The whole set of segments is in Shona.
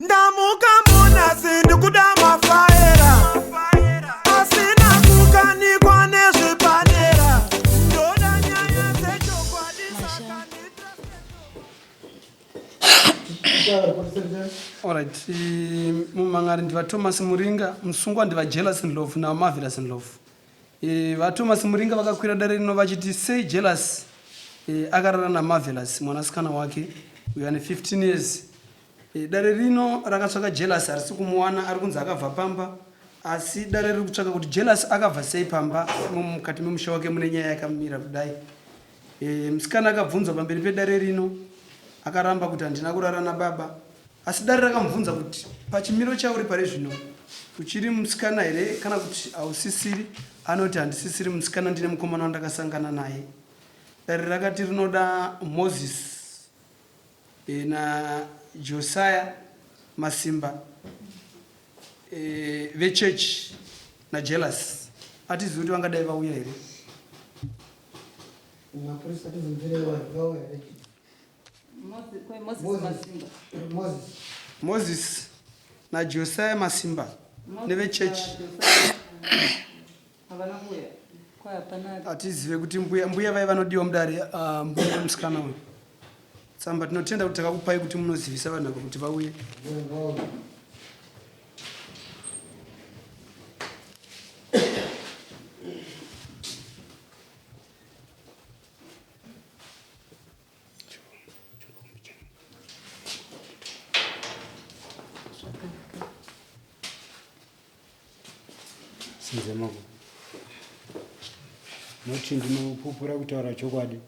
Ndamuka munasi ndikuda mafaera asina kukanikwa nezvepadera ndoda nyaya dzechokwadi saka Alright, eh, mumang'ari ndivaThomas Muringa, musungwa ndivaJealous Ndlovu naMarvelous Ndlovu. Eh, VaThomas Muringa vakakwira dare rino vachiti sei Jealous eh, akarara naMarvelous mwanasikana wake uyo ane 15 years. Eh, dare rino rakatsvaka Jealous harisi kumuwana ari kunzi akabva pamba asi dare riri kutsvaka kuti Jealous akabva sei pamba mukati memusha wake mune nyaya yakamira kudai. E, musikana akabvunzwa pamberi pedare rino akaramba kuti handina kurara nababa asi dare rakamubvunza kuti pachimiro chauri pari zvino uchiri musikana here kana kuti hausisiri anoti handisisiri musikana ndine mukomana wandakasangana naye dare rakati rinoda moses e, najosiah masimba e, vechechi najealous atizivi kuti vangadai vauya here Mapurisa tibvunzire vanhu vauya here? Moses Masimba. Moses. Moses naJosiah Masimba nevechechi. Havana kuuya. Kwa hapana. Hatizive kuti mbuya mbuya vai vanodiwa mudare ah, mbuya musikana uyu. Tsamba tinotenda kuti takakupai kuti munozivisa vanhu ava kuti vauye. Sinze mako. Noti ndinopupura kutaura chokwadi.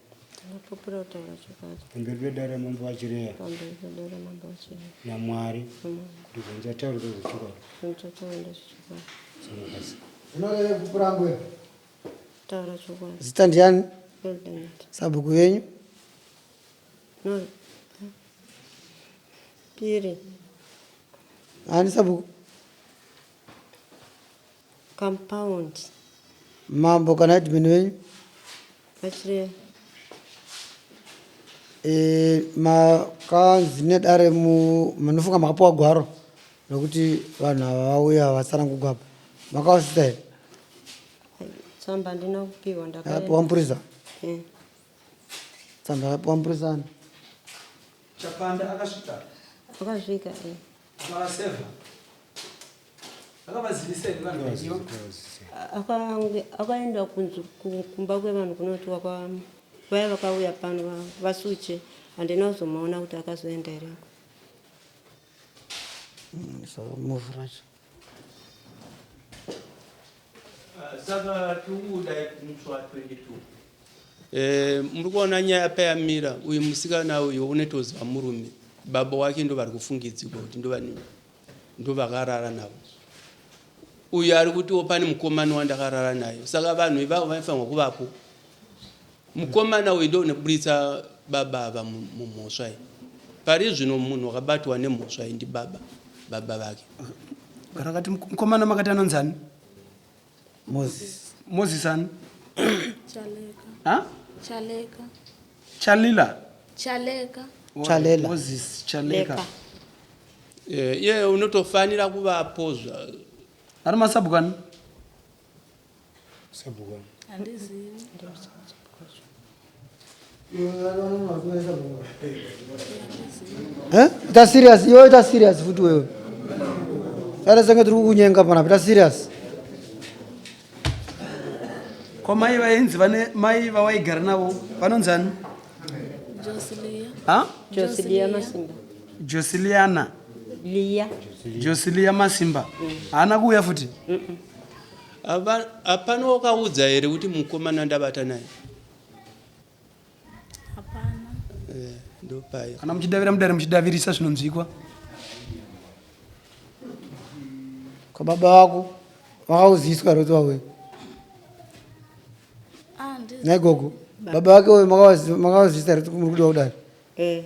Ndinopupura kutaura chokwadi. Pamberi pedare mambo vachireya. Pamberi pedare mambo vachireya. NaMwari. Kuti zvandichataura ndezvechokwadi. Zvandichataura ndezvechokwadi. Samukasi. Zvinoreve kupupura ngwena. Taura chokwadi. Zita ndiani? Eldenet. Sabhuku venyu? No. Piri. Ani sabhuku? Compound. Mambo kana admin venyu? Vachireya. E, makanzi nedare munofunga makapiwa gwaro rekuti vanhu ava vauya vatsanangugwa apa makavasisa here? Tsamba handina kupiwa ndakaenda. Akapiwa mupurisa? Eh. Tsamba akapiwa mupurisa ani? Chapanda akasvika. Akasvika eh. Akavaseva. Akavazivisa here vanhu vaidiwa? Akange akaenda kunzi kumba kwevanhu kunoti waka vaya vakauya pano vasuche handina kuzomuona kuti akazoenda here. So move racho. Saka tikuudai musi wa 22. Eh, muri kuona nyaya payamira uyu musikana uyu unotoziva murume baba wake ndo vari kufungidzirwa kuti ndovani ndovakarara navo uyu ari kutiwo pane mukomana wandakarara naye saka vanhu ivavo vaifanirwa kuvapo Mukomana uyu ndounoburitsa baba ava mumhosva iyi. Pari zvino munhu wakabatwa nemhosva iyi ndibaba baba vake. Rakati mukomana makati anonzi ani? Moses. Moses ani? Chaleka. Ha? Chaleka. Chalila. Chaleka. Chalela. Moses Chaleka. Leka. Eh, iye unotofanira kuvapo zva Ari masabhuku ani? Sabhuku. Handizivi. Eh? Ita serious, iwe ita serious futi wewe. Sara senge tiri kukunyenga panapa, ita serious. Ko mai vainzi vane mai vawaigara navo vanonzi ani? Josilia. Ha? Josilia Masimba. Josiliana. Lia. Josilia Masimba. Haana kuuya futi? Hapana wakaudza here kuti mukomana ndabata naye? Hapana. Eh, ndopayo. Kana muchidavira mudare muchidavirisa zvinonzwikwa. Ko baba vako vakauziswa here kuti vauye? Ah, ndizi. Nhai gogo, baba vake uyu makavazivisa here kuti muri kudiwa kudare? Eh.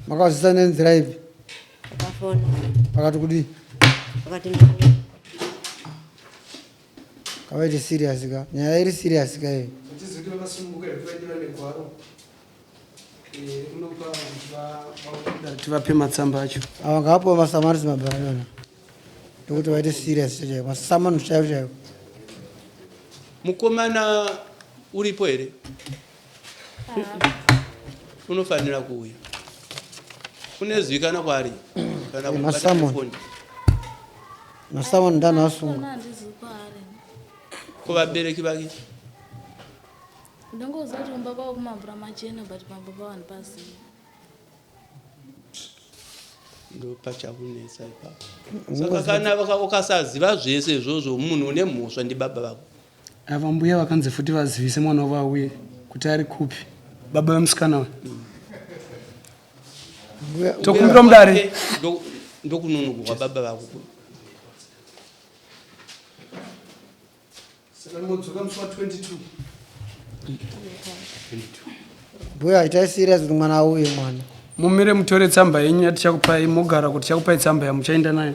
Makavazivisa nenzira ipi? Akafona. Vakati kudii? Vakati ndauya. Kavaite serious ka. Nyaya iri serious ka iyi. Hatizivi kuti vakasununguka here kuti vaende vane gwaro. Eh, unopa vanhu kuti vape matsamba acho. Ava ngavapiwe masamanisi mabhanana ndokuti vaite serious chaivo masamani chaivo chaivo. Mukomana uripo here? Unofanira kuuya. Unezivikana kwaari kana Eh, kubata masamoni. foni. Masamani ndanhu asungwa. Handizivi kwaari. Kuvabereki vake. Ndinongoziva kuti kumba kwavo kumamvura machena but pamba pavo handipazivi. Ndopachakunetsa ipapo. Saka kana ukasaziva zvese izvozvo munhu une mhosva ndibaba vako. Ava mbuya vakanzi futi vazivise mwana wavo auye kuti ari kupi baba vemusikana uyu. Tokumbira mudare. Ndokununugwa baba vako. Saka modzoka musi wa 22. Mbuya itai serious kuti mwana auye mwana. Mumire mutore tsamba yenyu yatichakupai mogara kuti tichakupai tsamba yamuchaenda nayo.